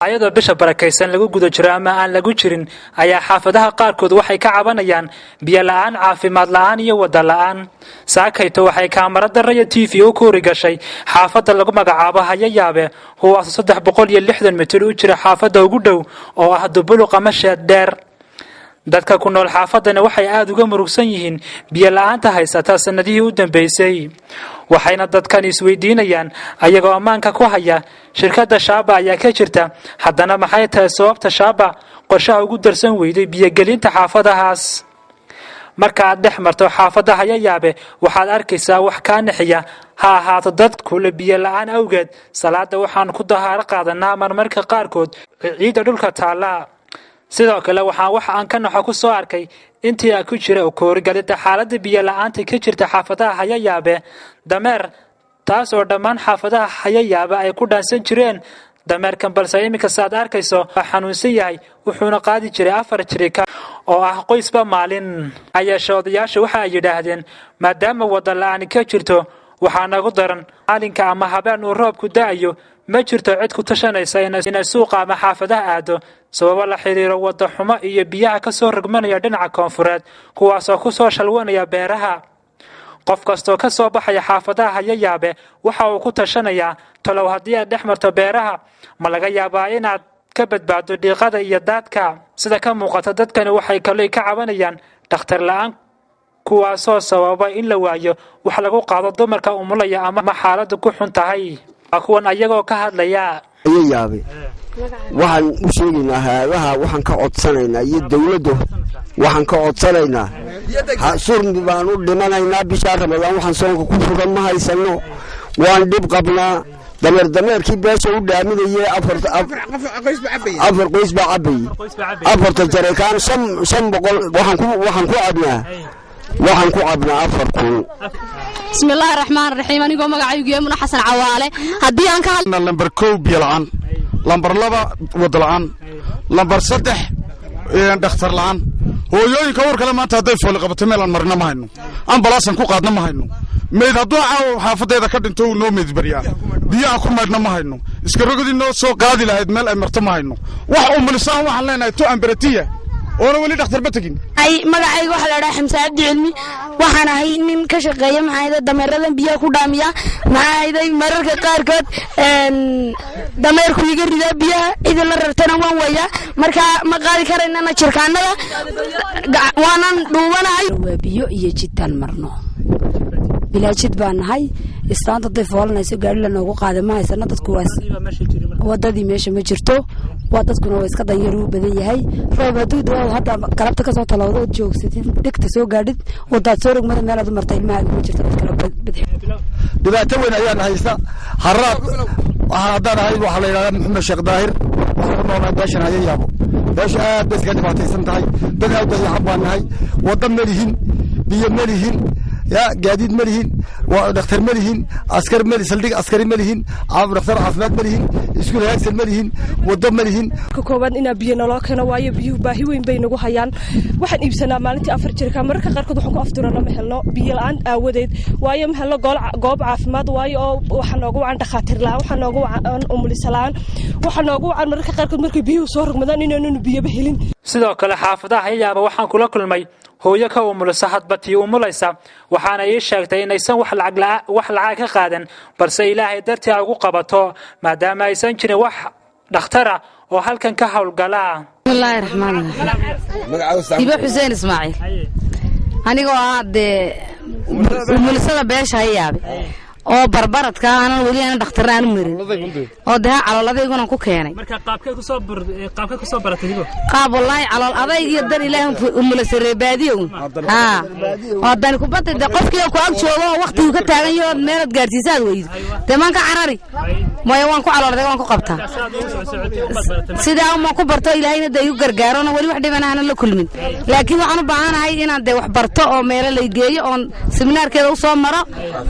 Ayadoo bisha barakaysan lagu guda jiro ama aan lagu jirin ayaa xaafadaha qaarkood waxay ka cabanayaan biyo la'aan, caafimaad la'aan iyo wada la'aan. Saakayto waxay kaamarada Rayo TV u kuuri gashay xaafadda lagu magacaabo Hayayaabe, kuwaasoo 360 mitir u jira xaafadda ugu dhow oo ah Dubuluq ama Sheed Dheer. Dadka ku nool xaafadani waxay aada uga murugsan yihiin biyo la'aanta haysata sanadihii u dambeysay, waxayna dadkan isweydiinayaan ayagoo ammaanka ku haya shirkadda Shaaba ayaa ka jirta, haddana maxay tahay sababta Shaaba qorshaha ugu darsan weyday biyogelinta xaafadahaas? Marka aad dhex marto xaafadda Hayayaabe, waxaad arkaysaa wax kaa nixiya. Ha ahaato dad kule biyo la'aan awgeed salaada waxaan ku dahaaro qaadanaa marmarka qaarkood ciidda dhulka taalla. Sidoo kale waxaan wax aan ka naxo ku soo arkay intii aan ku jira koorigalida xaaladda biyo la'aanta ka jirta xaafadaha Hayayaabe dameer, taas oo dhammaan xaafadaha Hayayaabe ay ku dhaansan jireen dameerkan, balse iminka saad arkayso waa xanuunsan yahay, wuxuuna qaadi jiray 4 jirika oo ah qoysba maalin. Hayeeshe odayaasha waxa ay yidhaahdeen maadaama wada la'aani ka jirto, waxaa nagu daran maalinka ama habeen uu roobku da'ayo ma jirto cid ku tashanaysa inay suuqa ama xaafadaha aado, sababo la xiriiro wada xumo iyo biyaha ka soo rogmanaya dhinaca koonfureed, kuwaasoo ku soo shalwanaya beeraha. Qof kastoo ka soo baxaya xaafadaha Hayayaabe waxa uu ku tashanayaa, talow haddii aad dhex marto beeraha ma laga yaabaa inaad ka badbaado dhiiqada iyo daadka? Sida ka muuqata, dadkani waxay kaloo ka cabanayaan dhakhtar la'aan, kuwaasoo sababa in la waayo wax lagu qaado dumarka umulaya ama xaaladdu ku xun tahay. Waa kuwan ayagoo ka hadlaya. Hayayaabe waxaan u sheegaynaa hay-adaha, waxaan ka codsanaynaa iyo dawladdu, waxaan ka codsanaynaa, surmi baan u dhimanaynaa bishaa Ramadaan, waxaan soonka ku furan ma haysano, waan dhib qabnaa. Dameer dameerkii beesha u dhaaminayay afar qoys baa cabayey afarta jarekaan 500. Waxaan ku cabnaa 4000. Bismillaahi raxmaan raxiim. Anigoo magacaygu yahay Muna Xasan Cawaale, haddii aan ka Lambar 1 biyo la'aan, lambar 2 wada la'aan, lambar 3 dhakhtar la'aan. Hooyooyinka uur kale maanta hadday fooli qabato meelaan marna ma hayno, ambalaasan ku qaadna ma hayno. Meyd hadduu caawa xaafadeeda ka dhinto uu noo meyd baryaa, biyaha ku maydhna ma hayno, iska rogadii noo soo qaadi lahayd meel ay marto ma hayno. Wax umulisaan waxaan leenahay to amberatiya oona weli dhakhtarba tegin. Magacayga waxaa la dhaha Xamse Cabdi Cilmi. Waxaan ahay nin ka shaqeeya, maxaa ahayday, dameeradan biyaha ku dhaamiya. Maxaa ahayday, mararka qaarkood dameerku iga ridaa biyaha, cidii la rartana waan wayaa. Marka ma qaadi karaynana jirkaanada, waanan dhuubanahay. Waa biyo iyo jidtaan marno, bilaa jid baan nahay. Istaanta haday foolanayso gaari lanoogu qaada ma haysano. Dadku wadadii meesha ma jirto, waa dadkuna waa iska danyar uu badan yahay. Roob hadduu dao hadda galabta kasoo talowdo ood joogsatid, dhegta soo gaadhid, wadaad soo rogmada, meelaad u marta ilmahaaga ma jirto. Dad kala bidix Dhibaato weyn ayaan haysta, haraad. Waxaan haddaan ahay, waxaa la yidhahdaa Maxamed Sheekh Daahir, waxaan ku noolnahay beeshan Hayayaabo. Beesha aad bay iskaga dhibaataysan tahay, dad aad dayacan baan nahay. Wadda ma lihin, biyo ma lihin, ya gaadiid ma lihin, dhakhtar ma lihin, askar ma saldhig askari ma lihin, dhakhtar caafimaad ma lihin, iskuul hagaagsan ma lihin, waddo ma lihin. Ka koowaad inaa biyo naloo keeno, waayo biyuhu baahi weyn bay nagu hayaan. Waxaan iibsanaa maalintii 4 jirka, mararka qaarkood waxaan ku afturana ma helno biyo la'aan aawadeed, waayo ma helno goob caafimaad, waayo oo waxaa noogu wacan dhakhaatiir la'aan, waxaa noogu wacan umulisa la'aan, waxaa noogu wacan mararka qaarkood markay biyuhu soo rogmadaan inaananu biyoba helin. Sidoo kale xaafadaha Hayayaaba waxaan kula kulmay hooyo ka umulisa hadba tii umulaysa, waxaana ii sheegtay inaysan wax lacag ka qaadan, balse Ilaahay dartii ay ugu qabato, maadaama aysan jirin wax dhakhtara oo halkan ka howlgala. Bismillaahi raxmaan raxiim. Hibo Xuseen Ismaaciil, anigoo ah dee umulisada beesha Hayaabe oo barbaradka aanan weli aanan dhakhtarna aanu marin oo dee calool adayguna ku keenay. Qaabkee kusoo baratay, Hibo? Qaab wallaahi calool adayg iyo dan Ilaahay umulisa reebaadiyow haa oo dani kubadda dee qofkii ku ag joogo oo waqtiguu ka taagan yaho meelaad gaadhsiisaad weydo, dee maan ka carari maya, waan ku calool adag, waan ku qabtaa. Sidaa umaan ku barto, Ilaahayna dee igu gargaarona, weli wax dhiban aanan la kulmin, laakiin waxaan u baahanahay inaan dee wax barto oo meelo lay geeyo oon seminaarkeeda u soo maro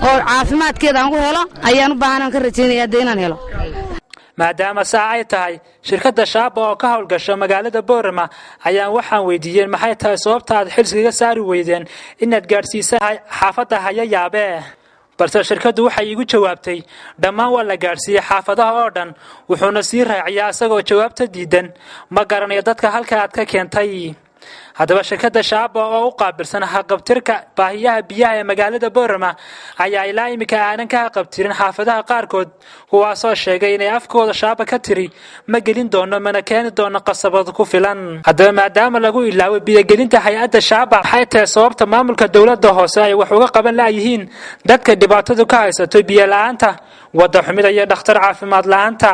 oo caafimaadkeeda aan ku helo ayaan u baahan, ka rajaynaya dee inaan helo. Maadaama saa ay tahay, shirkadda Shaaba oo ka howlgasho magaalada Boorama ayaan waxaan weydiiyeen maxay tahay sababta aad xilsigaga saari weydeen inaad gaadhsiisa xaafadda Hayayaabe. Balse shirkaddu waxay iigu jawaabtay dhammaan waa la gaadhsiiyey xaafadaha oo dhan. Wuxuuna sii raaciyaa isagoo jawaabta diidan: "Ma garanayo dadka halka aad ka keentay." Haddaba shirkadda Shaaba oo u qaabilsan haqabtirka baahiyaha biyaha ee magaalada Boorama ayaa ilaa iminka aanan ka haqabtirin xaafadaha qaarkood, kuwaasoo sheegay inay afkooda Shaaba ka tiri: "Ma gelin doono, mana keeni doono qasabad ku filan." Haddaba maadaama lagu ilaaway biyogelinta hay-adda Shaaba, maxay tahay sababta maamulka dowladda hoose ay wax uga qaban la'yihiin dadka dhibaatadu ka haysato biyo la'aanta, wadda xumida iyo dhakhtar caafimaad la'aanta?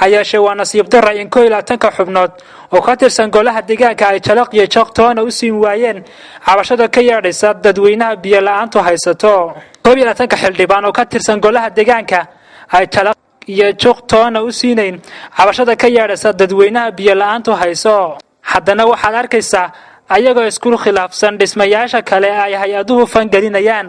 Ha yeeshee waa nasiib darra in 21-ka xubnood oo ka tirsan golaha deegaanka ay jalaq iyo joogtoona u siin waayeen cabashada ka yeedhaysa dadweynaha biyo la'aantu haysato. 21-ka xildhibaan oo ka tirsan golaha deegaanka ay jalaq iyo juqtoona u siinayn cabashada ka yeedhaysa dadweynaha biyo la'aantu hayso, haddana waxaad arkaysaa ayagoo iskul khilaafsan dhismayaasha kale ay hay-aduhu fangelinayaan.